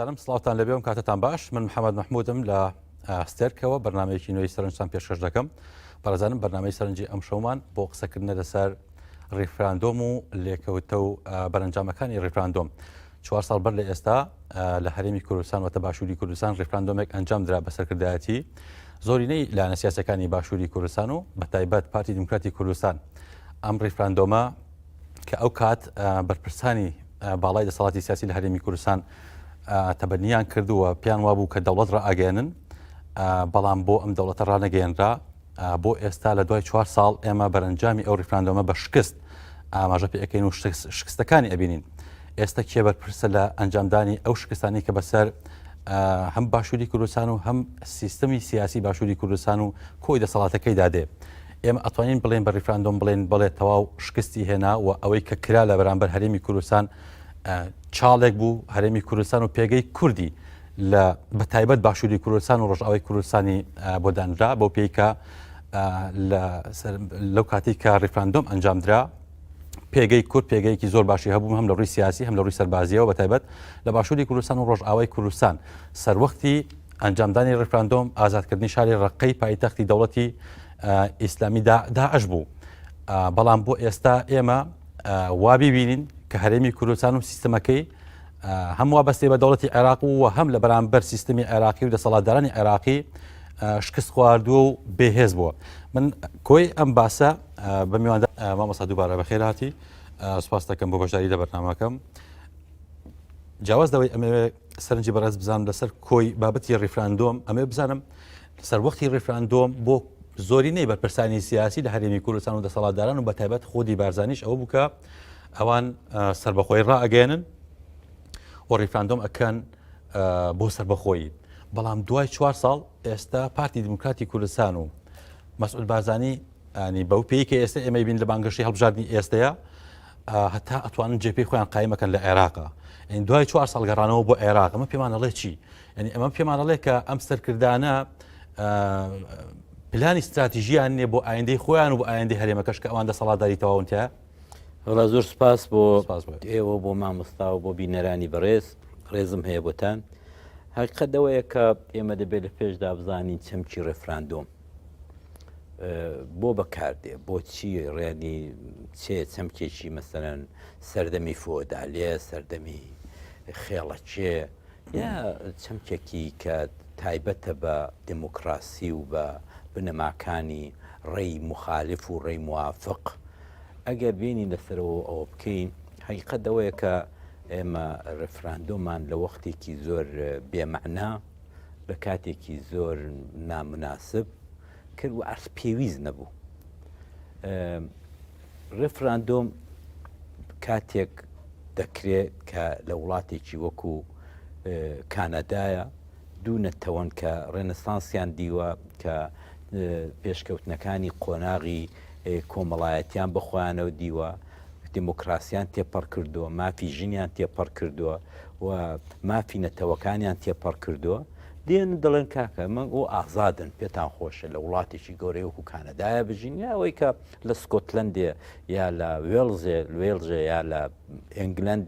سلام سڵاوتان لەبێ ئەم کاتەتان باش من محەممەد مححمودم لە ستێرکەوە بەرنمەیەکی نوێی سەرنجتان پێشکەش دەکەم بەڕێزانم بەرنمەی سەرنجی ئەم شەومان بۆ قسەکردنە لەسەر ڕیفراندۆم و لێکەوتە و بەرەنجامەکانی ڕیفراندۆم چوار ساڵ بەر لە ئێستا لە هەرێمی کوردستان واتە باشووری کوردستان ڕیفراندۆمێک ئەنجام درا بە سەرکردایەتی زۆرینەی لایەنە سیاسەکانی باشووری کوردستان و بەتایبەت پارتی دیموکراتی کوردستان ئەم ڕیفراندۆمە کە ئەو کات بەرپرسانی باڵای دەسەڵاتی سیاسی لە هەرێمی کوردستان تەبەنیان کردووە پیان وابوو کە دەوڵەت ڕائگەێنن بەڵام بۆ ئەم دەوڵەتە ڕانەگەێنرا بۆ ئێستا لە دوای چوار ساڵ ئێمە بەرەنجامی ئەو ڕیفراندۆمە بە شکست ئاماژە پێ ئەەکەین و شکستەکانی ئەبینین ئێستا کێ بەرپرسە لە ئەنجامدانی ئەو شکستانی کە بەسەر هەم باشووری کوردستان و هەم سیستەمی سیاسی باشووری کوردستان و کۆی دەسەڵاتەکەیدا دێ ئێمە ئەتوانین بڵێن بە ڕیفراندۆم بڵێن بڵێ تەواو شکستی هێنا و ئەوەی کە کرا لە بەرامبەر هەرێمی کوردستان چاڵێک بوو هەرێمی کوردستان و پێگەی کوردی لە بە تایبەت باشووری کوردستان و ڕۆژئاوای کوردستانی بۆ دانرا بەو پێی کە لەو کاتی کە ڕیفراندۆم ئەنجامدرا پێگەی کورد پێگەیەکی زۆر باشی هەبوو هەم لە ڕووی سیاسی هەم لە ڕووی سەربازیەوە بە تایبەت لە باشووری کوردستان و ڕۆژئاوای کوردستان سەروەختی ئەنجامدانی ڕیفراندۆم ئازادکردنی شاری ڕەققەی پایتەختی دەوڵەتی ئیسلامی داعش بوو بەڵام بۆ ئێستا ئێمە وابی بینین کە هەرێمی کوردستان و سیستمەکەی هەم وابەستەی بە دەوڵەتی عێراق و هەم لە بەرامبەر سیستمی عێراقی و دەسەڵاتدارانی عێراقی شکست خواردووە و بێهێز بووە من کۆی ئەم باسە بە میوان مامۆستا دووبارە بەخێرهاتی سپاس دەکەم بۆ بەشداری لە بەرنامەکەم جیاواز لەوەی ئەمەوێ سەرنجی بەڕێز بزانم لەسەر کۆی بابەتی ڕیفراندۆم ئەمێ بزانم لەسەر وەختی ڕیفراندۆم بۆ زۆرینەی بەرپرسانی سیاسی لە هەرێمی کوردستان و دەسەڵاتداران و بەتایبەت خودی بارزانیش ئەوە بوو کە ئەوان سربەخۆی ڕائەگەێنن و ڕیفراندۆم ئەکەن بۆ سربەخۆیی بەڵام دوای چوار ساڵ ئێستا پارتی دیموکراتی کوردستان و مەسعود بارزانی ینی بەو پێی کە ئێستا ئێمەی بین لە بانگەشەی هەڵبژاردنی ئێستەیە هەتا ئەتوانن جێپێی خۆیان قایمەکەن لە عێراقا یعنی دوای چوار ساڵ گەڕانەوە بۆ عێراق ئەمە پێمان ئەڵێ چی یعنی ئەمە پێمان ئەڵێ کە ئەم سەرکردانە پلانی استراتیژیان نییە بۆ ئایندەی خۆیان و بۆ ئایندەی هەرێمەکەش کە ئەوان دەسەڵاتداری تەواون تیا وەڵا زۆر سپاس بۆ ئێوە بۆ مامۆستا و بۆ بینەرانی بەڕێز ڕێزم هەیە بۆتان حقیقەت ئەوەیە کە ئێمە دەبێت لە پێشدا بزانین چەمکی ڕێفراندۆم بۆ بەکاردێ بۆچی ڕێنی چێ چەمکێکی مەسەرەن سەردەمی فۆدالێ سەردەمی خێڵەکێ یا چەمکێکی کە تایبەتە بە دموکراسی و بە بنەماکانی ڕێی مخالف و ڕێی موافق ئەگەر بینی لەسەرەوە ئەوە بکەین حقیقەت ئەوەیە کە ئێمە ڕفراندۆمان لە وەختێکی زۆر بێمەعنا لە کاتێکی زۆر نامناسب کرد و ئەرز پێویست نەبوو ڕفراندۆم کاتێک دەکرێت کە لە وڵاتێکی وەکو کانەدایە دوو نەتەوەن کە ڕێنسانسیان دیوە کە پێشکەوتنەکانی قۆناغی کۆمەڵایەتیان بەخۆیانەوە دیوە دیموکراسیان تێپەڕ کردووە، مافی ژنیان تێپەڕ کردووە و مافی نەتەوەکانیان تێپەڕ کردووە، دێن دەڵێن کاکە من ئەو ئازادن پێتان خۆشە لە وڵاتێکی گەورەی وەکو کانەدایە بژین یا ئەوەی کە لە سکۆتلەندێ یا لە وێڵزێ وێڵژێ یا لە ئینگلند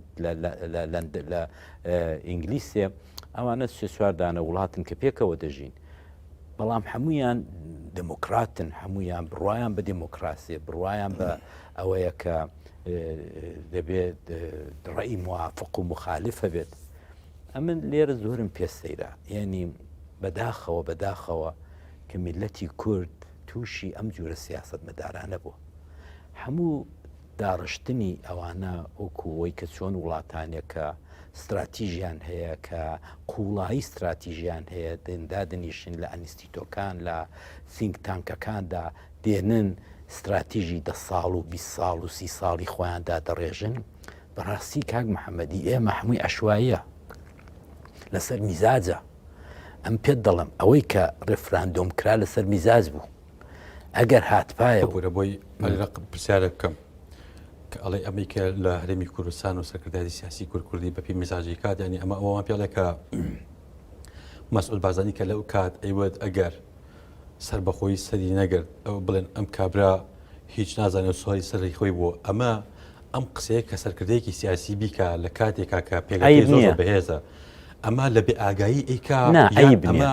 لە ئینگلیسێ ئەوانە سێ چوار دانە وڵاتن کە پێکەوە دەژین. بەڵام هەمویان دموکراتن هەمویان بڕوایان بە دموکراسی بڕوایان بە ئەوەیە کە دەبێت ڕێی موافق و مخالف هەبێت ئەمن لێرە زۆرم پێ سەیرە یعنی بەداخەوە بەداخەوە کە میلەتی کورد تووشی ئەم جورە سیاست مەدارانە بوو هەموو داڕشتنی ئەوانە وەکو ئەوەی کە چۆن وڵاتانێک کە ستراتیژیان هەیە کە قوڵایی ستراتیژیان هەیە دێن دادەنیشن لە ئەنیستیتۆکان لە think tank ەکاندا دێنن ستراتیژی دە ساڵ و 20 ساڵ و سی ساڵی خۆیان دادەڕێژن بەڕاستی کاک محەممەدی ئێمە هەمووی عەشواییە لەسەر میزاجە ئەم پێت دەڵم ئەوەی کە ڕێفراندۆم کرا لەسەر میزاج بوو ئەگەر هاتبایە بورە بۆی پرسیارێک بکەم کە ئەڵێ ئەمەی کە لە هەرێمی کوردستان و سەرکردایەتی سیاسی کورد کوردی بەپی میزاجی کات ینی ئەمە ئەومان پێڵێ کە مەسعود بارزانی کە لەو کات ئەیوت ئەگەر سربەخۆی سەری نەگرت ئەو بڵێن ئەم کابرا هیچ نازانێت سواری سەری خۆی بوو ئەمە ئەم قسەیە کە سەرکردەیەکی سیاسی بیکە لە کاتێکا کە پێگەی زۆر بەهێزە. ئەمە لە بێ ئاگایی ئەیکا نا یان عەیب نییە. ئەمە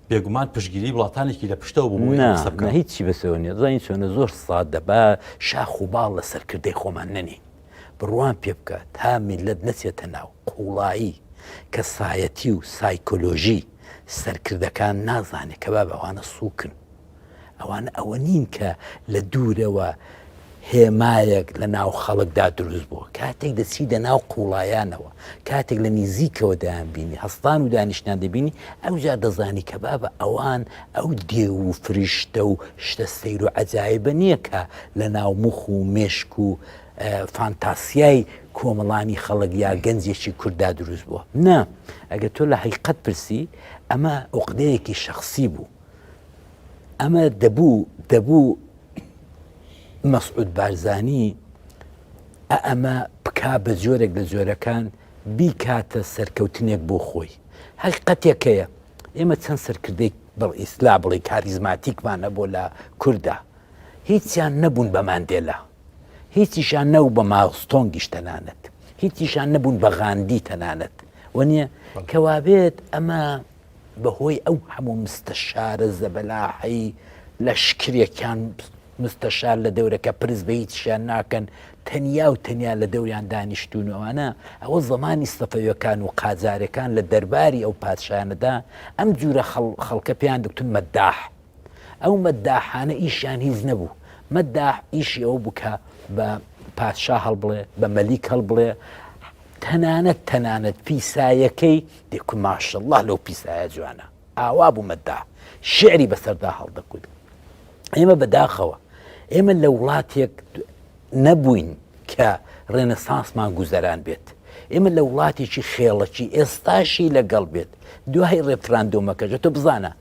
بێگومان پشتگیری وڵاتانێکی لە پشتەوە بوو بۆ ئەوەی نا ئەم قسە نا بکا؟ هیچی بەسەوە نییە دەزانی چۆنە زۆر سادە با شاخ و باڵ لە سەرکردەی خۆمان نەنێین بڕوام پێ بکە تا میللەت نەچێتە ناو قوڵایی کەسایەتی و سایکۆلۆژی سەرکردەکان نازانێ کە بابە ئەوانە سوکن ئەوانە ئەوە نین کە لە دوورەوە هێمایەک لە ناو خەڵکدا دروست بووە کاتێک دەچیتە ناو قوڵایانەوە کاتێک لە نیزیکەوە دەیانبینی هەستان و دانیشتیان دەبینی ئەوجا دەزانی کە بابە ئەوان ئەو دێو و فریشتە و شتە سەیر و عەجایبە نییە کە لە ناو مخ و مێشک و فانتاسیای کۆمەڵانی خەڵک یا گەنجێکی کورددا دروست بووە نا ئەگەر تۆ لە حەقیقەت پرسی ئەمە عوقدەیەکی شەخسی بوو ئەمە دەبوو دەبوو مەسعود بارزانی ئەمە بکا بە جۆرێک لە جۆرەکان بیکاتە سەرکەوتنێک بۆ خۆی حەقیقەتێک هەیە ئێمە چەند سەرکردەی بڵ ئیسلا بڵێ کاریزماتیکمان هەبوو لە کوردا هیچیان نەبوون بە ماندێلا هیچیشان نەبوو بە ماوستۆنگیش تەنانەت هیچیشان نەبوون بە غاندی تەنانەت وەنیە کەوابێت ئەمە بەهۆی ئەو هەموو مستەشارە زەبەلاحەی لەشکرێکیان مستەشار لە دەورەکە پرس بە هیچیان ناکەن تەنیا و تەنیا لە دەوریان دانیشتون و ئەوانە ئەوە زەمانی سەفەویەکان و قاجارەکان لە دەرباری ئەو پادشایانەدا ئەم جورە خەڵکە پێیان دەکتون مەداح ئەو مەداحانە ئیشیان هیچ نەبوو مەداح ئیشی ئەو بوو کە بە پادشا هەڵبڵێ بە مەلیک هەڵبڵێ تەنانەت تەنانەت پیسایەکەی دێکو ماشەڵڵا لەو پیسایە جوانە ئاوا بوو مەداح شعری بەسەردا هەڵدەکوت ئێمە بەداخەوە ئێمە لە وڵاتێک نەبووین کە ڕێنسانسمان گوزەران بێت ئێمە لە وڵاتێکی خێڵەکی ئێستاشی لەگەڵ بێت دوای ڕێفراندۆمەکەش تۆ بزانە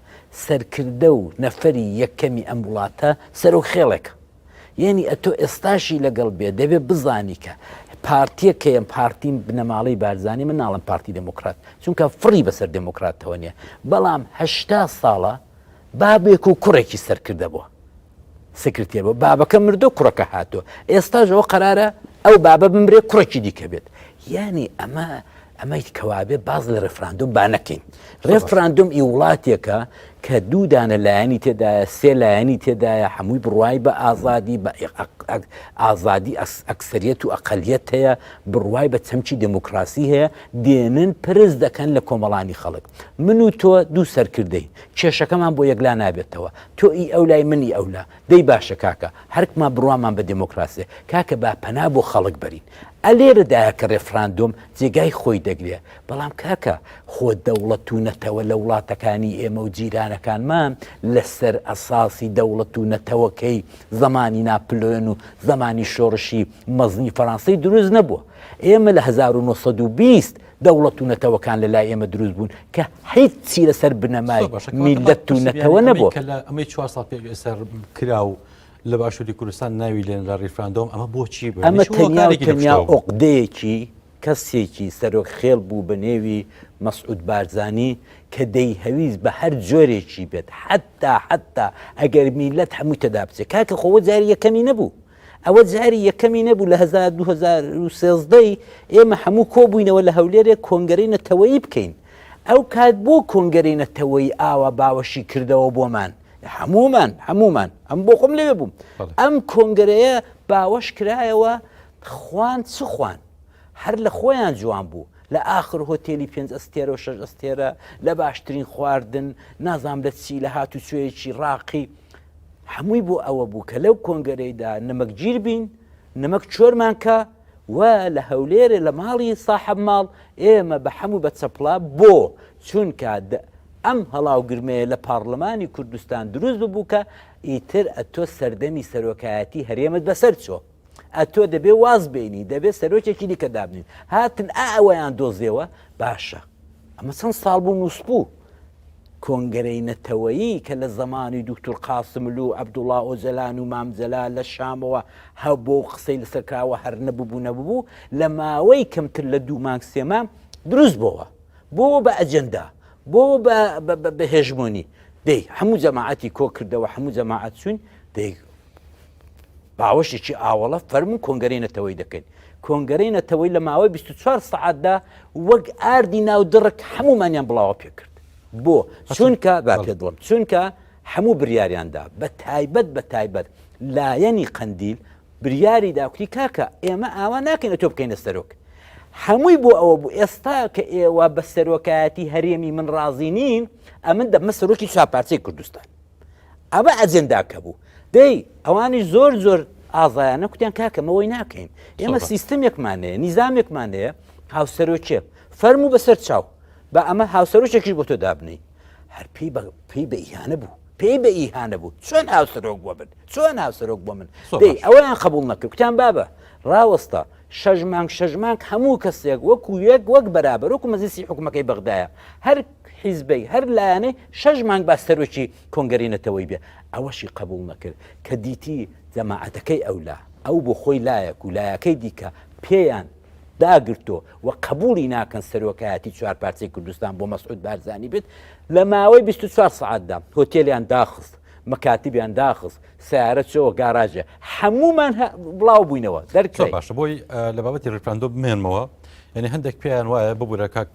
سەرکردە و نەفەری یەکەمی ئەم وڵاتە سەرۆک خێڵێکە یەنی ئەتۆ ئێستاشی لەگەڵ بێ دەبێ بزانی کە پارتیەکەیەم پارتیم بنەماڵەی بارزانی من ناڵم پارتی دێموکرات چونکە فڕی بەسەر دێموکراتەوە نیە بەڵام هەشتا ساڵە بابێک و کوڕێکی سەرکردە بووە سکرتێر بووە بابەکە مردو کوڕەکە هاتووە ئێستاش ئەوە قەرارە ئەو بابە بمرێ کوڕێکی دیکە بێت یانی ئەمە ئەمەی کەوابێ باز لە ڕێفراندۆم با نەکەین. ڕێفراندۆم ئی وڵاتێکە کە دوو دانە لایەنی تێدایە، سێ لایەنی تێدایە، هەمووی بڕوای بە ئازادی، بە ئازادی ئەکسەریەت و ئەقەلیەت هەیە، بڕوای بە چەمکی دێموکراسی هەیە، دێنن پرس دەکەن لە کۆمەڵانی خەڵک. من و تۆ دوو سەرکردەین، کێشەکەمان بۆ یەکلا نابێتەوە، تۆ ئی ئەولای من ئی ئەولا، دەی باشە کاکە، هەرکمان بڕوامان بە دێمۆکراسیە، کاکە با پەنا بۆ خەڵک بەرین. ئە لێرەدایە کە ڕێفراندۆم جێگای خۆی دەگرێ. بەڵام کاکە خۆ دەوڵەت و نەتەوە لە وڵاتەکانی ئێمە و جیرانەکانمان لە سەر ئەساسی دەوڵەت و نەتەوەکەی زەمانی ناپلۆیۆن و زەمانی شۆڕشی مەزنی فەرانسەی دروست نەبووە. ئێمە لە 1920 دەوڵەت و نەتەوەکان لە لای ئێمە دروست بوون کە هیچی لەسەر بنەمای میللەت و نەتەوە نەبوو. ئەمەی چوار ساڵ پێش ئێستا کرا و لە باشووری کوردستان ناوی لێنرا ڕیفراندۆم ئەمە بۆچی بوو؟ ئەمە تەنیا و تەنیا عوقدەیەکی کەسێکی سەرۆک خێڵ بوو بە نێوی مەسعود بارزانی کە دەیهەویست بە هەر جۆرێکی بێت حەتا حەتا ئەگەر میللەت هەمووی تێدا بچێت کاکە خۆ جاری یەکەمی نەبوو ئەوە جاری یەکەمی نەبوو لە 2013 ئێمە هەموو کۆبووینەوە لە هەولێرێ کۆنگەرەی نەتەوەیی بکەین ئەو کات بۆ کۆنگەرەی نەتەوەیی ئاوا باوەشی کردەوە بۆمان هەموومان هەموومان ئەم بۆ خۆم لەوێ بووم ئەم کۆنگرەیە باوەش کرایەوە خوان چ خوان هەر لە خۆیان جوان بوو لە ئاخر هۆتێلی پێنج ئەستێرە و شەش ئەستێرە لە باشترین خواردن نازام لە چی لە هاتوچۆیەکی ڕاقی هەمووی بۆ ئەوە بوو کە لەو کۆنگەرەیدا نمەکگیر بین نمەک چۆرمان کە و لە هەولێرێ لە ماڵی ساحەب ماڵ ئێمە بە حەموو بە چەپڵە بۆ چونکە ئەم هەڵاوگرمەیە لە پاڕلمانی کوردستان دروست ببوو کە ئیتر ئەتۆ سەردەمی سەرۆکایەتی هەرێمت بەسەر چۆ ئەتۆ دەبێ واز بێنی دەبێ سەرۆکێکی دیکە دابنین هاتن ئا ئەوەیان دۆزیەوە باشە ئەمە چەند ساڵ بوو نووسبوو کۆنگرەی نەتەوەیی کە لە زەمانی دوکتور قاسملوو و عەبدوڵا ئۆجەلان و مام جەلال لە شامەوە هەبوو و قسەی لەسەر کراوە هەر نەببوو نەببوو لە ماوەی کەمتر لە دوو مانگ سێ مانگ دروست بۆوە بۆوە بە ئەجەندا بۆوە بە هێژمۆنی دەی هەموو جەماعەتی کۆ کردەوە هەموو جەماعەت چوین دەی باوەشێکی ئاوەڵە فەرموو کۆنگەرەی نەتەوەی دەکەین. کۆنگەرەی نەتەوەی لە ماوەی 24 سەعاتدا وەک ئاردی ناو دڕک هەموومانیان بڵاوە پێکرد بۆ چونکە با پێ دڵم چونکە هەموو بریاریاندا بە تایبەت بە تایبەت لایەنی قەندیل بریاری دا کوتی کاکە ئێمە ئاوا ناکەین تۆ بکەینە سەرۆک هەمووی بۆ ئەوە بوو ئێستا کە ئێوە بە سەرۆکایەتی هەرێمی من ڕازی نین ئەمن دەبمە سەرۆکی چوارپارچەی کوردستان ئەمە ئەجێنداکە بوو دەی ئەوانی زۆر زۆر ئازایانە کوتیان کاکە مەوەی ناکەین ئێمە سیستمێکمان هەیە نیزامێکمان هەیە هاوسەرۆکێ فەرموو بەسەر چاو بە ئەمە هاوسەرۆکێکیش بۆ تۆ دابنی هەر پێی بە پێی بە ئیهانە بوو پێی بە ئیهانە بوو چۆن هاوسەرۆک بۆ من چۆن هاوسەرۆک بۆ من دەی ئەوەیان قبول نەکرد کوتیان بابە ڕاوەستا شەش مانگ شەش مانگ هەموو کەسێک وەکو یەک وەک بەرابەر وەکو مەجلیسی حکومەکەی بەغدایە هەر حیزبەی هەر لایەنەی شەش مانگ با سەرۆکی کۆنگەری نەتەوەی بێ ئەوەشی قبول نەکرد کە دیتی جەماعەتەکەی ئەولا ئەو بۆ خۆی لایەک و لایەکەی دیکە پێیان داگرتۆ و قبوڵی ناکەن سەرۆکایەتی چوارپارچەی کوردستان بۆ مەسعود بارزانی بێت لە ماوەی 24 سەعاتدا هۆتێلیان داخست مەکاتبیان داخست سیارە چۆوە گاراجە هەمومان بڵاو بووینەوە دەرکرا باشە بۆی لە بابەتی ڕیفراندۆم بمێنمەوە یعنی هەندێک پێیان وایە ببوورە کاک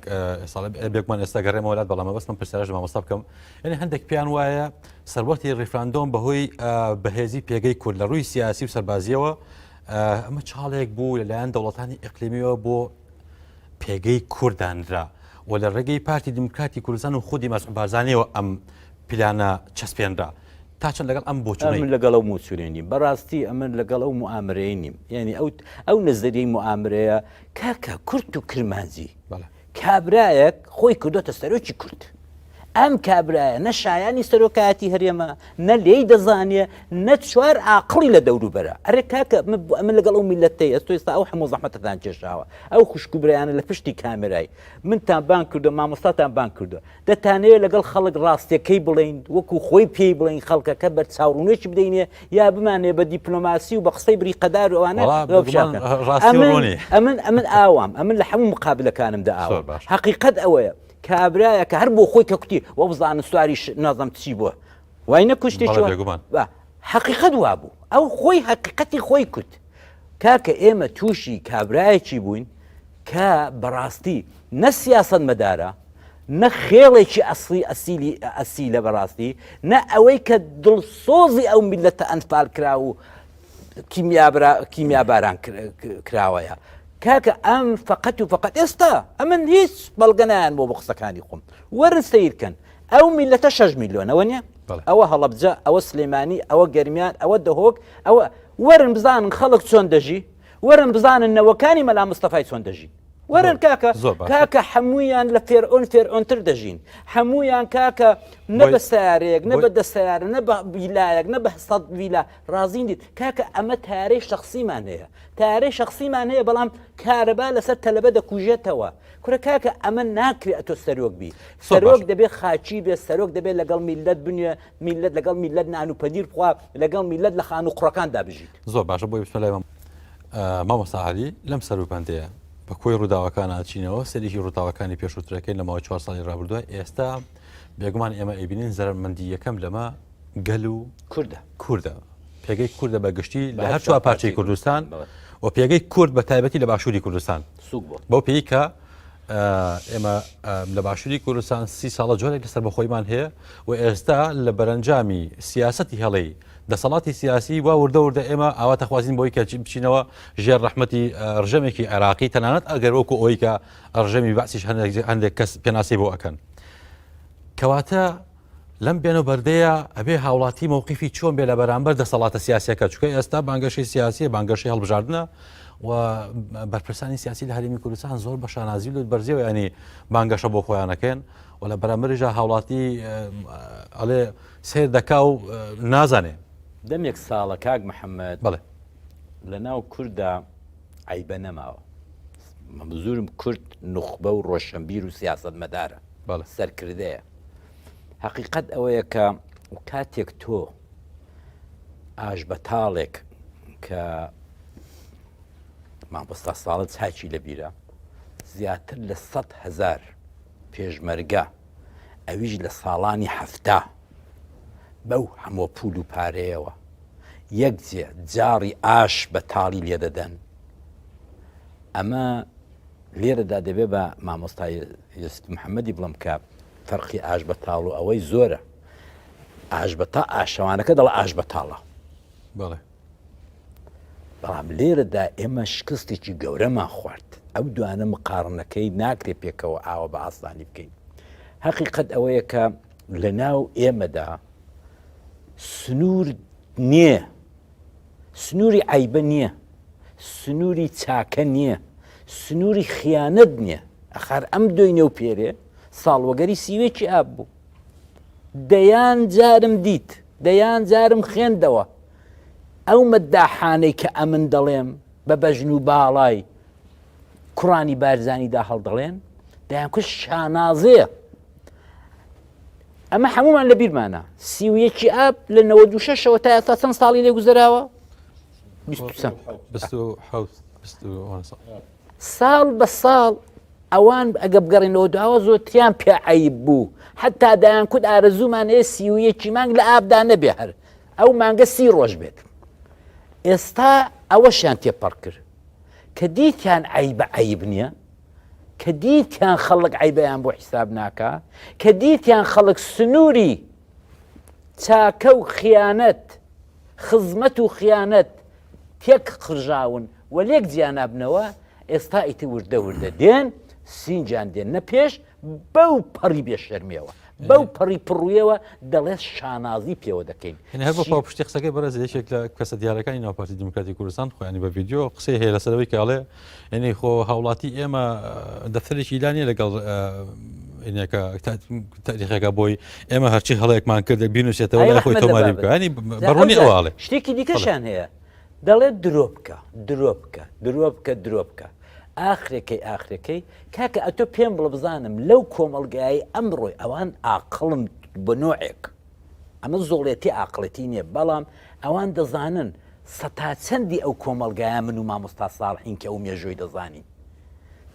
ساڵ بێگومان ئێستا گەڕێمەوە لات بەڵام بەس من پرسیارش مامۆستا بکەم یعنی هەندێک پێیان وایە سەروەختی ڕیفراندۆم بەهۆی بەهێزی پێگەی کورد لە ڕووی سیاسی و سەربازیەوە ئەمە چاڵێک بوو لەلایەن دەوڵەتانی ئیقلیمیەوە بۆ پێگەی کورد دانرا و لە ڕێگەی پارتی دیموکراتی کوردستان و خودی مەسعود بارزانیەوە ئەم پلانە چەسپێنرا. تا چەند لەگەڵ ئەم بۆچوونەی؟ من لەگەڵ ئەو بۆچوونەی نیم بەڕاستی ئەمن لەگەڵ ئەو موئامرەیە نیم یعنی ئەو ئەو نەزەریەی موئامرەیە کاکە کورت و کرمانجی کابرایەک خۆی کردۆتە سەرۆکی کورد ئەم کابرایە نە شایانی سەرۆکایەتی هەرێمە نە لێی دەزانێ نە چوار ئاقڵی لە دەوروبەرە ئەرێ کاکە من لەگەڵ ئەو میلەتەی ئەستۆ ئێستا ئەو هەموو زەحمەتەتان کێشاوە ئەو خوشک و برایانە لە پشتی کامێرای منتان بانگ کردو مامۆستاتان بانگ کردو دەتانەوێت لەگەڵ خەڵک ڕاستیەکەی بڵێین وەکو خۆی پێی بڵێین خەڵکەکە بەرچاوڕوونێکی بدەینێ یا بمانێ بە دیپلۆماسی و بە قسەی بریقەدار و ئەوانە ئەمن ئەمن ئاوام ئەمن لە هەموو مقابلەکانمدا ئاوام حەقیقەت ئەوەیە کابرایە کە هەر بۆ خۆی کە کوتی وەبزانن سواری نازم چی بووە وای نەکوشتی حەقیقەت وابوو ئەو خۆی حەقیقەتی خۆی کوت کاکە ئێمە تووشی کابرایەکی بووین کە بەڕاستی نە سیاسەتمەدارە، نە خێڵێکی ئەسڵی ئەسیلی ئەسیلە بەڕاستی، نە ئەوەی کە دڵسۆزی ئەو میللەتە ئەنفال کراو و کیمیاباران کراوەیە. کاکە ئەم فقط و فقط ئێستا ئەمن هیچ بەڵگە نایان بۆ بۆ قسەکانی خۆم وەرن سەیرکەن ئەو میلەتە 6 میلیۆنەوە نیە ئەوە هەڵەبجە ئەوە سلێمانی ئەوە گەرمیان ئەوە دهۆک ئەوە وەرن بزانن خەڵک چۆن دەژی وەرن بزانن نەوەکانی مەلا مستەفای چۆن دەژین وەرن کاکە کاکە هەمویان لە فێرئۆن فێرئۆنتر دەژین هەمویان کاکە نە بە سیارەیەک نە بە دەسیارە نە بە ویلایەک نە بە سەد ویلا ڕازین دیت کاکە ئەمە تارەی شخصیمان هەیە تارەی شخصیمان هەیە بەڵام کارەبا لەسەر تەلەبە دەکوژێتەوە کورە کاکە ئەمە ناکرێ ئەتۆ سەرۆک بی سەرۆک دەبێ خاچی بێ سەرۆک دەبێت لەگەڵ میلەت بنوێ میلەت لەگەڵ میلەت نان و پەنیر بخوا لەگەڵ میلەت لە خان و قڕەکاندا بژیت زۆر باشە بۆی بچمە لای مامۆستا عەلی لەم سەروبەندەیە بە کۆی ڕووداوەکان ئاچینەوە سەرێکی ڕووداوەکانی پێشووترەکەین لە ماوەی چوار ساڵی ڕابردووە ئێستا بێگومان ئێمە ئەیبینین زەرمەندی یەکەم لەمە گەل و کوردە کوردە پێگەی کوردە بە گشتی لە هەر چوار پارچەی کوردستان و پێگەی کورد بە تایبەتی لە باشووری کوردستان بەو پێی کە ئێمە لە باشووری کوردستان سی ساڵە جۆرێک لە سەربەخۆیمان هەیە و ئێستا لە بەرەنجامی سیاسەتی هەڵەی دەسەڵاتی سیاسی وا وردە وردە ئێمە ئاواتەخوازین بۆی کە بچینەوە ژێر ڕەحمەتی ڕژێمێکی عێراقی تەنانەت ئەگەر وەکو ئەوەی کە ڕژێمی بەعسیش هەندێک کەس پێناسەی بۆ ئەکەن کەواتە لەم بێنە بەردەیە ئەبێ هاوڵاتی مەوقیفی چۆن بێ لە بەرامبەر دەسەڵاتە سیاسەکە چکە ئێستا بانگەشەی سیاسیە بانگەشەی هەڵبژاردنە و بەرپرسانی سیاسی لە هەرێمی کوردستان زۆر بە شانازی لوت بەرزیەوە ینی بانگەشە بۆ خۆیانەکەن و لە بەرامبەریشدا هاوڵاتی ئەڵێ سەیر دەکا و نازانێ. دەمێک ساڵە کاک محەممەد بەڵێ. لە ناو کورددا عەیبە نەماوە. مەمزورم کورد نوخبە و ڕۆشنبیر و سیاسەتمەدارە. بەڵێ. سەرکردەیە. هەقیقەت ئەوەیە کە کاتێک تۆ ئاشبەتاڵێک کە مامۆستا ساڵە چاکی لەبیرە زیاتر لە 100 هەزار پێشمەرگە ئەویش لە ساڵانی 70 بەو هەموو پول و پارەیەوە یەک جێ جاڕی ئاش بە تاڵی لێدەدەن. ئەمە لێرەدا دەبێ بە مامۆستای یوسف محەممەدی بڵم کە فەرقی ئاش بەتاڵ و ئەوەی زۆرە ئاش بەتا ئاشەوانەکە دەڵە ئاش بەتاڵە بەڵێ بەڵام لێرەدا ئێمە شکستێکی گەورەمان خوارد ئەو دوانە مقاڕنەکەی ناکرێ پێکەوە ئاوە بە ئاسانی بکەین حەقیقەت ئەوەیە کە لە ناو ئێمەدا سنوور نییە سنووری عیبە نییە سنووری چاکە نییە سنووری خیانەت نییە ئەخار ئەم دۆینە و پێرێ ساڵوەگەری سیوێکی ئاب بوو دەیان جارم دیت دەیان جارم خوێندەوە ئەو مەداحانەی کە ئەمن دەڵێم بە بەژن و باڵای کوڕانی بارزانیدا هەڵدەڵێن دەیانکوشت شانازەیە ئەمە هەمومان لە بیرمانە 31 ئاب لە 96ەوە تا ئێستا چەند ساڵی لێ گوزەراوە ساڵ بە ساڵ ئەوان ئەگە بگەڕێنەوە داوە زۆرتریان پێ عیب بوو حتا دایان کوت ئارەزوومان ئێ 31 مانگ لە ئابدا نەبێ هەر ئەو مانگە سی ڕۆژ بێت ئێستا ئەوەشیان تێپەڕ کرد کە دیتیان عیبە عیب نییە کە دیتیان خەڵک عیبەیان بۆ حیساب ناکا کە دیتیان خەڵک سنووری چاکە و خیانەت خزمەت و خیانەت تێک قرژاون و لێک جیانابنەوە ئێستا ئیتر وردە وردە دێن سینجان دێن نە پێش بەو پەڕی بێشەرمیەوە بەو پەڕی پڕویەوە دەڵێت شانازی پێوە دەکەین. یعنی هەر بۆ پاڵپشتی قسەکەی بەڕێز یەکێک لە کەسە دیارەکانی ناو پارتی دیموکراتی کوردستان خۆیانی بە ڤیدیۆ قسەی هەیە لەسەر ئەوەی کە ئەڵێ یعنی خۆ هاوڵاتی ئێمە دەفتەرێکی لا نییە لەگەڵ ئینەکە تاریخەکە بۆی ئێمە هەرچی هەڵەیەکمان کرد بینوسێتەوە لای خۆی تۆماری بکە ینی بەڕوونی ئەوە ئەڵێ شتێکی دیکەشیان هەیە دەڵێت درۆ بکە درۆ بکە درۆ بکە درۆ بکە ئاخرەکەی ئاخرەکەی کاکە ئەتۆ پێم بڵە بزانم لەو کۆمەڵگایەی ئەمڕۆی ئەوان ئاقڵن بە نۆعێک ئەمە زۆڵێتی ئاقڵێتی نییە بەڵام ئەوان دەزانن سەتا چەندی ئەو کۆمەڵگایە من و مامۆستا ساڵحین کە ئەو مێژووی دەزانین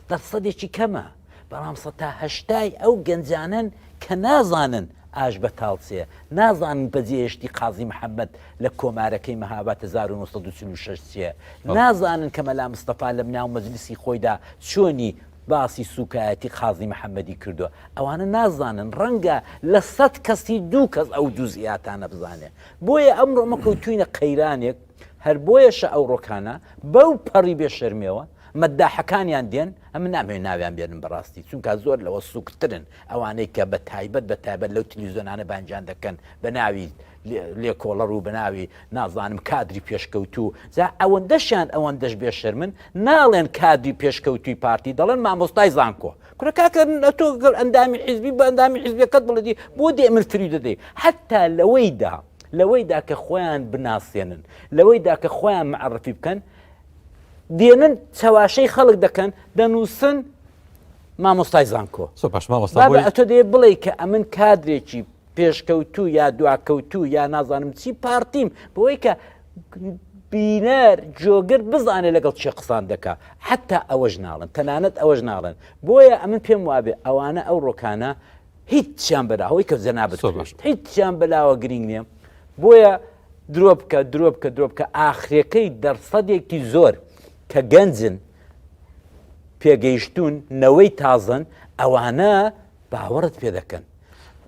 دەرسەدێکی کەمە بەڵام سەتا هەشتای ئەو گەنجانەن کە نازانن ئاش بەتاڵ چیە، نازانن بەجێهێشتی قازی محەمەد لە کۆمارەکەی مەهاباد 1946 چیە، نازانن کە مەلا مستەفا لە ناو مەجلیسی خۆیدا چۆنی باسی سوکایەتی قازی محەمەدی کردوە، ئەوانە نازانن، ڕەنگە لە سەد کەسی دوو کەس ئەو جوزئیاتانە بزانێ. بۆیە ئەمڕۆ ئەمە کەوتوینە قەیرانێک، هەر بۆیەشە ئەوڕۆکانە بەو پەڕی بێ شەرمیەوە مەداحەکانیان دێن، ئەمن نامەوێ ناویان بێنم بەڕاستی چونکا زۆر لەوە سوکترن ئەوانەی کە بە تایبەت بە تایبەت لەو تلیزیۆنانە بانگیان دەکەن بە ناوی لێکۆڵەر و بە ناوی نازانم کادری پێشکەوتوو جا ئەوەندەشیان ئەوەندەش بێشەرمن ناڵێن کادری پێشکەوتوی پارتی دەڵێن مامۆستای زانکۆ کورە کاکە تۆ گەل ئەندامی حیزبی بە ئەندامی حیزبەکەت بڵێدی بۆ دێ من فری دەدەی حتا لەوەیدا لەوەیدا کە خۆیان بناسێنن لەوەیدا کە خۆیان معرفی بکەن دێنن چەواشەی خەڵک دەکەن دەنووسن مامۆستای زانکۆ زۆر باش مامۆستا بابە ئەتۆ دەیە بڵێ کە ئەمن کادرێکی پێشکەوتوو یا دواکەوتوو یا نازانم چی پارتیم بۆی کە بینەر جۆگر بزانێ لەگەڵ چێ قسان دەکا حتا ئەوەش ناڵن تەنانەت ئەوەش ناڵن بۆیە ئەمن پێم وابێ ئەوانە ئەو ڕۆکانە هیچیان بەلاوەی کە جەنابت هیچیان بەلاوە گرنگ نییە بۆیە درۆ بکە درۆ بکە درۆ بکە ئاخرەکەی دەرسەدێکی زۆر کە گەنجن پێگەیشتوون نەوەی تازەن ئەوانە باوەڕت پێ دەکەن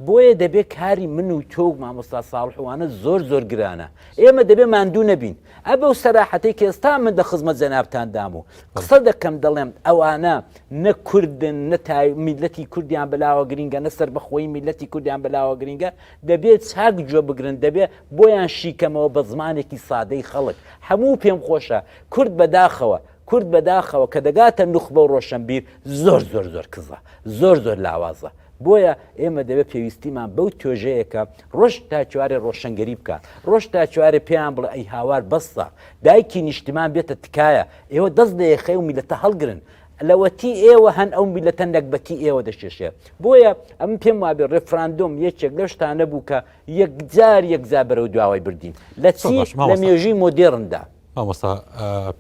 بۆیە دەبێت کاری من و تۆ و مامۆستا ساڵحوانە زۆر زۆر گرانە ئێمە دەبێ ماندوو نەبین ئەبە و سەراحەتەی کە ئێستا من دە خزمەت جەنابتان دام و قسە دەکەم دەڵێم ئەوانە نە کوردن نە تای میلەتی کوردیان بەلاوە گرینگە نە سەربەخۆی میلەتی کوردیان بەلاوە گرینگە دەبێت چاک گوێ بگرن دەبێت بۆیان شیکەمەوە بە زمانێکی سادەی خەڵک هەموو پێم خۆشە کورد بەداخەوە کورد بەداخەوە کە دەگاتە نوخبە و ڕۆشنبیر زۆر زۆر زۆر کزە زۆر زۆر لاوازە بۆیە ئێمە دەبێت پێویستیمان بەو توێژەیە کە ڕۆژ تا چوارێ ڕۆشنگەری بکە ڕۆژ تا چوارێ پێیان بڵێ ئەی هاوار بەسە دایکی نیشتمان بێتە تکایە ئێوە دەست لە یەخەی و میلەتە هەڵگرن لەوەتی ئێوە هەن ئەو میلەتە نەگبەتی ئێوە دەکێشێ بۆیە ئەم پێم وابێ ڕێفراندۆم یەکێک لەو شتانە بوو کە یەکجار یەکجار بەرەو دواوەی بردین لە چی لە مێژووی مۆدێرندا. مامۆستا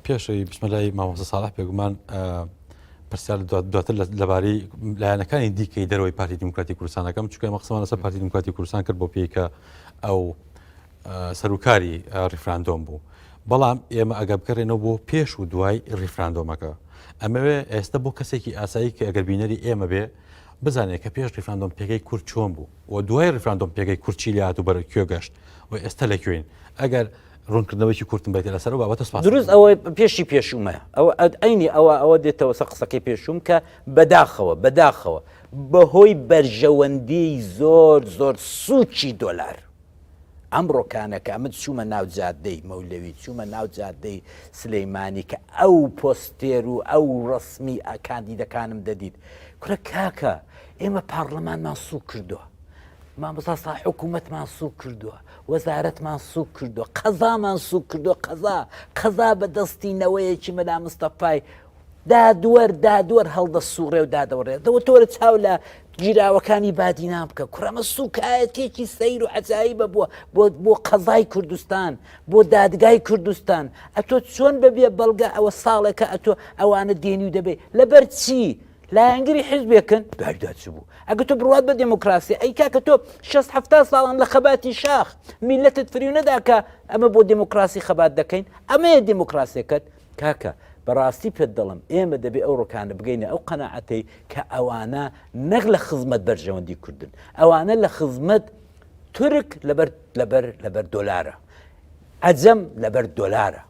پێشەوی بچمە لای مامۆستا ساڵح بێگومان پرسیار دواتر لەبارەی لایەنەکانی دیکەی دەرەوەی پارتی دیموکراتی کوردستانەکەم چونکە ئێمە قسەمان لەسەر پارتی دیموکراتی کوردستان کرد بۆ پێی کە ئەو سەرکاری ڕیفراندۆم بوو بەڵام ئێمە ئەگە بکەڕێنەوە بۆ پێش و دوای ڕیفراندۆمەکە. ئەمەوێ ئێستا بۆ کەسێکی ئاسایی کە ئەگەر بینەری ئێمە بێ بزانێت کە پێش ڕیفراندۆم پێگەی کورد چۆن بوو و دوای ڕیفراندۆم پێگەی کورد چی لێهات و بەرەو کوێ گەشت و ئێستا لە کوێین ئەگەر ڕوونکردنەوەیکی کورتم بەیتە لەسەر ئەو بابەتە سپاس دروست ئەوە پێشی پێشوومە ئەوە ئەینی ئەوە ئەوە دێتەوە سە قسەکەی پێشووم کە بەداخەوە بەداخەوە بەهۆی بەرژەوەندی زۆر زۆر سوچی دۆلار ئەمڕۆکانە کە ئەمن چوومە ناو جادەی مەولەوی چوومە ناو جادەی سلەیمانی کە ئەو پۆستێر و ئەو ڕسمی کاندیدەکانم دەدیت کورە کاکە ئێمە پارلەمانمان سوک کردووە مامۆستا سا حکوومەتمان سوک کردووە وەزارەتمان سوک کردووە قەزامان سوک کردووە قەزا قەزا بە دەستی نەوەیەکی مەلا مستەفای دادوەر دادوەر هەڵدەسوڕێ و دادەوڕێ دەوە تۆرە چاو لە گیراوەکانی بادینان بکە کوڕەمە سوکایەتێکی سەیر و عەجایبە بووە بۆ بۆ قەزای کوردستان بۆ دادگای کوردستان ئەتۆ چۆن بەبێ بەڵگە ئەوە ساڵێکە ئەتۆ ئەوانە دێنی و دەبێ لەبەر چی لایەنگری حیزبێکن دوایدا چ بوو ئەگە تۆ بڕوات بە دێموکراسی ئەی کاکە تۆ 6 هەفتا ساڵان لە خەباتی شاخ میلەتت فریو نەدا کە ئەمە بۆ دێموکراسی خەبات دەکەین ئەمەیە دێموکراسیەکەت کاکە بەڕاستی پێت دەڵم ئێمە دەبێ ئەو ڕۆکانە بگەینە ئەو قەناعەتەی کە ئەوانە نەک لە خزمەت بەرژەوەندی کوردن ئەوانە لە خزمەت تورک لەبەر لەبەر لەبەر دۆلارە عەجەم لەبەر دۆلارە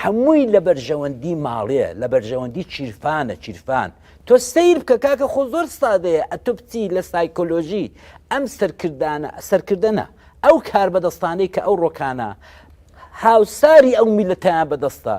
هەمووی لە بەرژەوەندی ماڵێ لە بەرژەوەندی چیرفانە چیرفان تۆ سەیر بکە کاکە خۆ زۆر سادەیە ئەتۆ بچی لە سایکۆلۆژی ئەم سەرکردانە سەرکردەنە ئەو کاربەدەستانەی کە ئەو ڕۆکانە هاوساری ئەو میلەتیان بەدەستە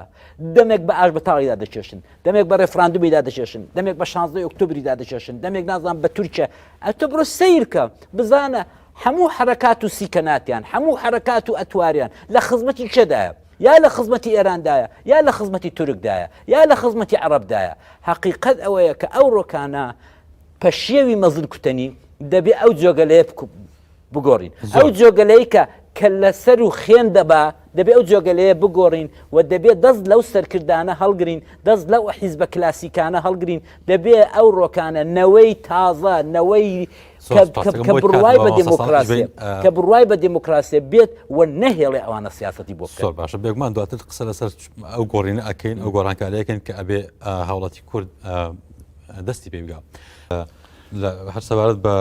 دەمێک بە ئاش بەتاڵیدا دەکێشن دەمێک بە ڕێفراندومیدا دەکێشن دەمێک بە شانزدەی ئۆکتۆبریدا دەکێشن دەمێک نازان بە تورکیا ئەتۆ بڕۆ سەیرکە بزانە هەموو حەرەکات و سیکەناتیان، هەموو حەرەکات و ئەتواریان لە خزمەتی کێدایە؟ یا لە خزمەتی ئێراندایە، یا لە خزمەتی تورکدایە، یا لە خزمەتی عەڕەبدایە. هەقیقەت ئەوەیە کە ئەوڕۆکانە پەشێوی مەزن کوتەنی دەبێ ئەو جۆگەلەیە بگۆڕین. ئەو جۆگەلەی کە کە لە سەر و خێن دەبا، دەبێ ئەو جۆگەلەیە بگۆڕین و دەبێ دەست لەو سەرکردانە هەڵگرین، دەست لەو حیزبە کلاسیکانە هەڵگرین، دەبێ ئەوڕۆکانە نەوەی تازە، نەوەی کە بڕوای بە دێمۆکراسیە کە بڕوای بە دێمۆکراسیە بێت و نەهێڵێ ئەوانە سیاسەتی بۆ زۆر باشە بێگومان دواتر قسە لەسەر ئەو گۆڕینە ئەکەین ئەو گۆڕانکاریەکەن کە ئەبێ هاوڵاتی کورد دەستی پێ بگا. هەر سەبارەت بە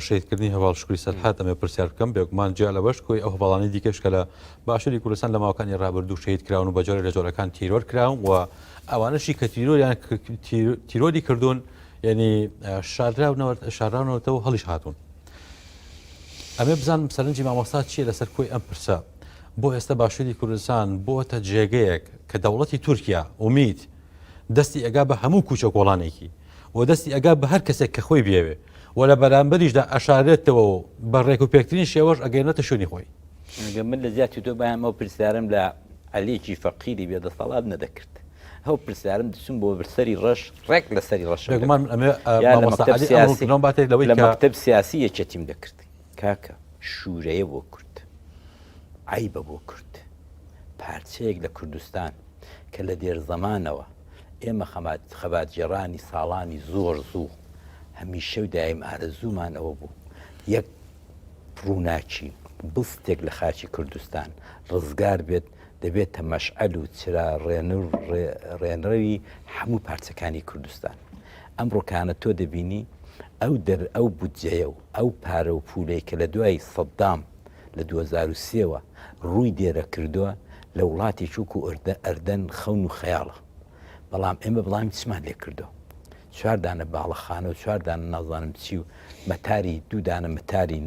شەیدکردنی هەواڵ شکری سەرحات ئەمێ پرسیار بکەم بێگومان جیا لەوەش کۆی ئەو هەواڵانی دیکەش کە لە باشووری کوردستان لە ماوەکانی ڕابردوو شەهید کراون و بە جۆرێک لە جۆرەکان تیرۆر کراون و ئەوانەشی کە تیرۆریان تیرۆری کردوون یعنی شارراونەوەتەوە هەڵیش هاتوون ئەمێ بزانم سەرنجی مامۆستا چییە لەسەر کۆی ئەم پرسە بۆ ئێستا باشووری کوردستان بۆتە جێگەیەک کە دەوڵەتی تورکیا ئومید دەستی ئەگا بە هەموو کوچە کۆڵانێکی و دەستی ئەگا بە هەر کەسێک کە خۆی بێوێ و لە بەرامبەریشدا ئەشارێتەوە و بە ڕێک و پێکترین شێوەش ئەگەێنێتە شوێنی خۆی. ئەگەر من لە جیاتی تۆ بایەم ئەو پرسیارەم لە عەلیەکی فەقیری بێدەسەڵات نەدەکرد. ئەو پرسیارم دەچوم بۆ سەری ڕەش ڕێک لە سەری ڕەش بێگومان ئەمێ مامۆستا عەلی ئەم ڕوونکردنەوەم باتێک لەوەی لە مەکتەب سیاسی یەکێتیم دەکرد کاکە شوورەیە بۆ کورد عەیبە بۆ کورد پارچەیەک لە کوردستان کە لە دێرزەمانەوە ئێمە خەباتگێڕانی ساڵانی زۆر زوو هەمیشە و دایم ئارەزوومان ئەوە بوو یەک ڕووناکی بستێک لە خاکی کوردستان ڕزگار بێت دەبێتە مەشعەل و چرا ڕێنڕەوی هەموو پارچەکانی کوردستان. ئەمڕۆکانە تۆ دەبینی ئەو دەر ئەو بودجەیە و ئەو پارە و پوولەی کە لە دوای سەدام لە 2003 وە ڕووی دێرە کردووە لە وڵاتێکی وەکو ئەردەن خەون و خەیاڵە. بەڵام ئێمە بڵامی چمان لێ کردووە؟ چوار دانە باڵەخانە و چوار دانە نازانم چی و مەتاری دوو دانە مەتاری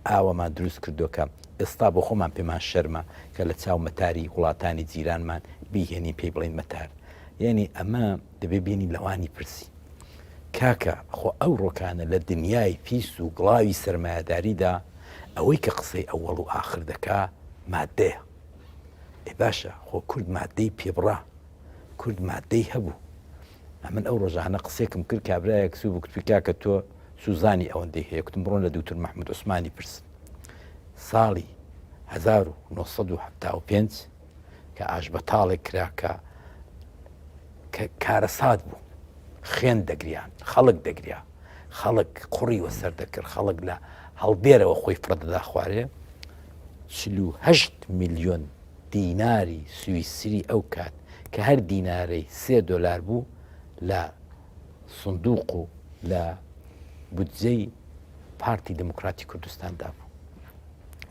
ئاوەمان دروست کردووە کە ئێستا بۆ خۆمان پێمان شەرمە کە لە چاو مەتاری وڵاتانی جیرانمان بیهێنین پێی بڵێین مەتار یعنی ئەمە دەبێ بینی لەوانی پرسی کاکە خۆ ئەو ڕۆکانە لە دنیای پیس و گڵاوی سەرمایەداریدا ئەوەی کە قسەی ئەوەڵ و ئاخر دەکا مادەیە ئێ باشە خۆ کورد مادەی پێبڕا کورد مادەی هەبوو ئەمن ئەو ڕۆژانە قسێکم کرد کابرایەک سوو بوو کوتمی کاکە تۆ سوزانی ئەوەندەی هەیە کوتم بڕۆن لە دوکتور مەحمود عوسمانی پرسن ساڵی 1975 کە ئاشبەتاڵێک کرا کە کە کارەسات بوو خوێن دەگریان خەڵک دەگریا خەڵک قوڕی وەسەر دەکرد خەڵک لە هەڵدێرەوە خۆی فڕەدەدا خوارێ 48 میلیۆن دیناری سویسری ئەو کات کە هەر دینارەی سێ دۆلار بوو. لە سندوق و لە بودجەی پارتی دموکراتی کوردستاندا بوو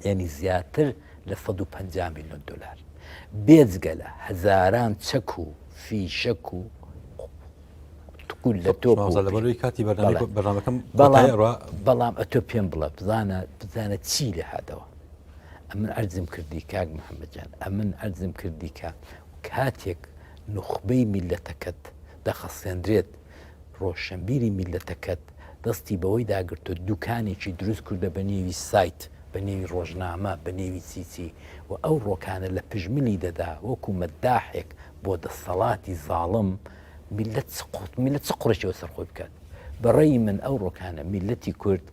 یعنی زیاتر لە 150 میلیۆن دلار بێجگە لە هەزاران چەک و فیشەک و تکول لە تۆ لەبەروی کاتی بەرنامەکەم بەڵام ئەتۆ پێم بڵە بزانە بزانە چی لە هاتەوە ئەمن ئەرزم کردی کاک محەممەدجان ئەمن ئەرزم کردی کە کاتێک نوخبەی میلەتەکەت دەخەسێنرێت ڕۆشنبیری میلەتەکەت دەستی بەوەی داگرتووە دوکانێکی دروست کردە بە نێوی سایت بە نێوی ڕۆژنامە بە نێوی چیچی و ئەو ڕۆکانە لە پژملی دەدا وەکو مەداحێک بۆ دەسەڵاتی زاڵم میلەت چ قوت میلەت چ قڕێکی وەسەر خۆی بکات بە ڕێی من ئەو ڕۆکانە میلەتی کورد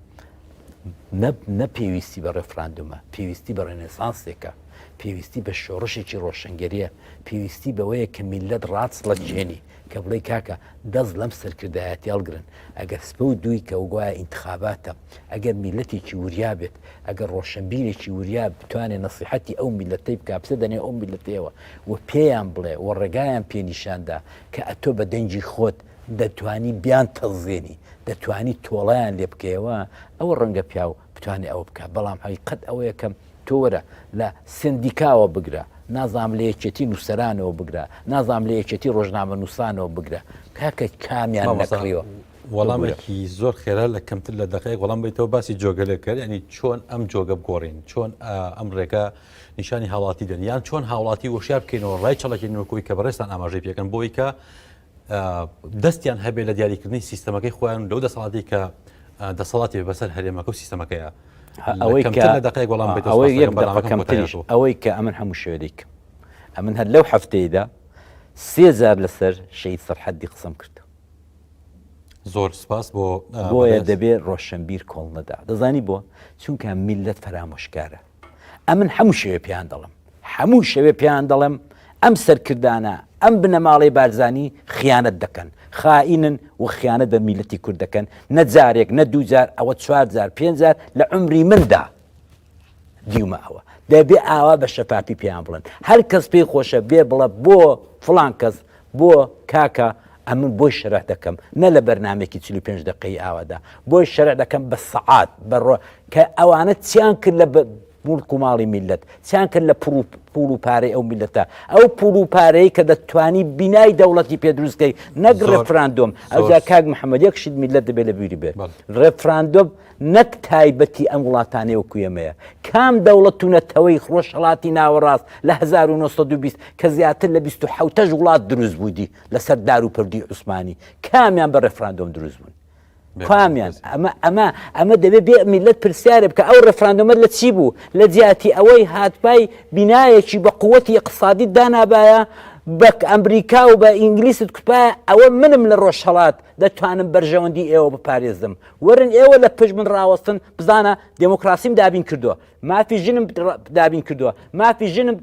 نە نە پێویستی بە ڕێفراندومە پێویستی بە ڕێنێسانسێکە پێویستی بە شۆڕشێکی ڕۆشنگەریە پێویستی بەوەیە کە میلەت ڕاچڵەکێنی کە بڵێ کاکە دەست لەم سەرکردایەتی هەڵگرن ئەگەر سپە و دووی کە گوایە ئینتخاباتە ئەگەر میلەتێکی وریا بێت ئەگەر ڕۆشنبیرێکی وریا بتوانێت نەسیحەتی ئەو میلەتەی بکا بچێتە نێو ئەو میلەتەیەوە و پێیان بڵێ و ڕێگایان پێ نیشاندا کە ئەتۆ بە دەنگی خۆت دەتوانی بیان تەزێنی دەتوانی تۆڵەیان لێ بکەیەوە ئەوە ڕەنگە پیاو بتوانێ ئەوە بکا بەڵام حەقیقەت ئەوەیە کە تۆ وەرە لە سندیکاوە بگرە نازانم لە یەکێتی نووسەرانەوە بگرە نازانم لە یەکێتی ڕۆژنامەنووسانەوە بگرە کاکە کامیان نەکڕیوە؟ وەڵامێکی زۆر خێرا لە کەمتر لە دقەیەک وەڵام بیتەوە باسی جۆگەلێک کرد ینی چۆن ئەم جۆگە بگۆڕین چۆن ئەم ڕێگە نیشانی هاوڵاتی دەن یان چۆن هاوڵاتی وشیار بکەینەوە ڕای چڵەکی نوکۆی کە بەڕێستان ئاماژەی پێکەن بۆی کە دەستیان هەبێت لە دیاریکردنی سیستەمەکەی خۆیان لەو دەسەڵاتی کە دەسەڵاتی بەسەر هەرێمەکە و سیستەمەکەیە ئەوەی کە لە دقەیەک وەڵام ئەوەی یەک کەمتریش ئەوەی کە ئەمن هەموو شوێنێک ئەمن هەر لەو هەفتەیەدا سێ جار لەسەر شەهید سەرحەدی قسەم کرد. زۆر سپاس بۆ بۆیە دەبێ ڕۆشنبیر کۆڵ نەدا دەزانی بۆ چونکە میلەت فەرامۆشکارە ئەمن هەموو شەوێ پێیان دەڵم هەموو شەوێ پێیان دەڵێم ئەم سەرکردانە ئەم بنەماڵەی بارزانی خیانەت دەکەن خائینن و خیانەت بە میلەتی کورد دەکەن نە جارێک نە دوو جار ئەوە چوار جار پێنج جار لە عمری مندا دیومە ئەوە دەبێ ئاوا بە شەفافی پێیان بڵێن هەر کەس پێی خۆشە بێ بڵە بۆ فڵان کەس بۆ کاکە ئەمن بۆی شەرح دەکەم نە لە بەرنمێکی 45 دقەی ئاوادا بۆی شەرح دەکەم بە سەعات بەڕۆ کە ئەوانە چیان کرد لە موڵک و ماڵی میلەت چیان کرد لە پوڵ و پارەی ئەو میلەتە ئەو پوڵ و پارەی کە دەتوانی بینای دەوڵەتی پێ دروستکەی نەک ڕێفراندۆم ئەوجا کاک محەممەد یەک شت میلەت دەبێت لە بیری بێت ڕێفراندۆم نەک تایبەتی ئەم وڵاتانەی وەکو ئێمەیە. کام دەوڵەت و نەتەوەی ڕۆژهەڵاتی ناوەڕاست لە 1920 کە زیاتر لە 27 وڵات دروست بوودی لەسەر دار و پردی عوسمانی کامیان بە ڕێفراندۆم دروست بوون؟ کامیان ئەمە ئەمە ئەمە دەبێ بێ میلەت پرسیارێ بکە ئەو ڕێفراندۆمە لە چی بوو لە جیاتی ئەوەی هاتبای بینایەکی بە قوتی اقتصادی دانابایە بە ئەمریکا و بە ئینگلیست کوتبایە ئەوە منم لە ڕۆژهەڵات دەتوانم بەرژەوەندی ئێوە بپارێزم وەرن ئێوە لە پشت من ڕاوەستن بزانە دێموکراسیم دابین کردووە مافی ژنم دابین کردووە مافی ژنم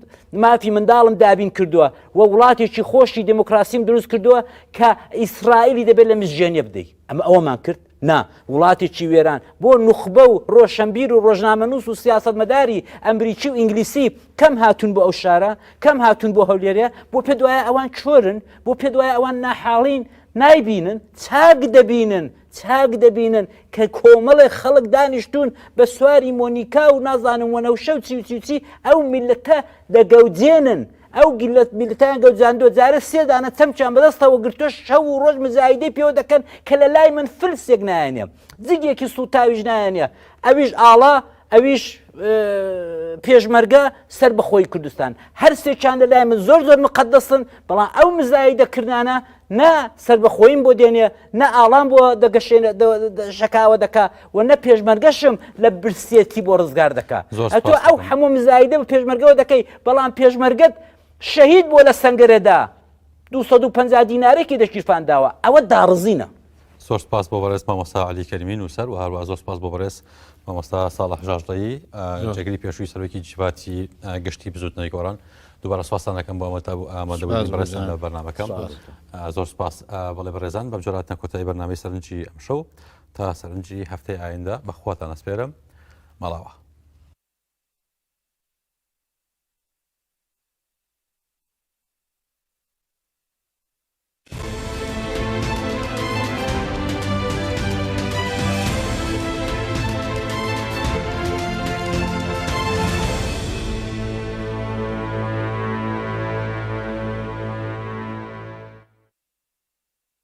مافی منداڵم دابین کردووە و وڵاتێکی خۆشی دێموکراسیم دروست کردووە کە ئیسرائیلی دەبێت لە مزگێنیە بدەیت ئەمە ئەوەمان کرد نا وڵاتێکی وێران بۆ نوخبە و ڕۆشنبیر و ڕۆژنامەنووس و سیاسەتمەداری ئەمریکی و ئینگلیسی کەم هاتوون بۆ ئەو شارە کەم هاتوون بۆ هەولێرێ بۆ پێ دوایە ئەوان چۆرن بۆ پێ دوایە ئەوان ناحاڵین نایبینن چاک دەبینن چاک دەبینن کە کۆمەڵێک خەڵک دانیشتوون بە سواری مۆنیکا و نازانم وەنەوشە و چی و چی و چی ئەو میللەتە دەگەوجێنن ئەو گیلەت میللەتیان گەوجاندووە جارێ سێ دانە چەمکیان بەدەستەوە گرتووە شەو و ڕۆژ مزایدەی پێوە دەکەن کە لە لای من فلسێک نایەنێ جگێکی سووتاویش نایەنێ ئەویش ئاڵا ئەویش پێشمەرگە سەر بەخۆی کوردستان هەر سێکیان لە لای من زۆر زۆر مقدسن بەڵام ئەو مزایدە کردانە نە سەربەخۆییم بۆ دێنێ نە ئاڵام بۆ دەگەشێنێ شەکاوە دەکا و نە پێشمەرگەشم لە برسێتی بۆ ڕزگار دەکا ئەتۆ ئەو هەموو مزایدە بە پێشمەرگەوە دەکەی بەڵام پێشمەرگەت شەهید بووە لە سەنگەرەدا 250 دینارێکی دەشیرفان داوە ئەوە داڕزینە. زۆر سپاس بۆ بەڕێز مامۆستا عەلی کەریمی نووسەر و هەروەها زۆر سپاس بۆ بەڕێز مامۆستا ساڵح ژاژڵەیی جێگری پێشووی سەرۆکی جڤاتی گشتی بزووتنەوەی گۆڕان دووبارە سپاستان دەکەم بۆ ئەمە ئامادەبوونی بەڕێزتان لە بەرنامەکەم زۆر سپاس بەڵێ بەڕێزان بەم جۆرە هاتنە کۆتایی بەرنامەی سەرنجی ئەمشەو تا سەرنجی هەفتەی ئایندە بەخواتان ئەسپێرم ماڵاوا.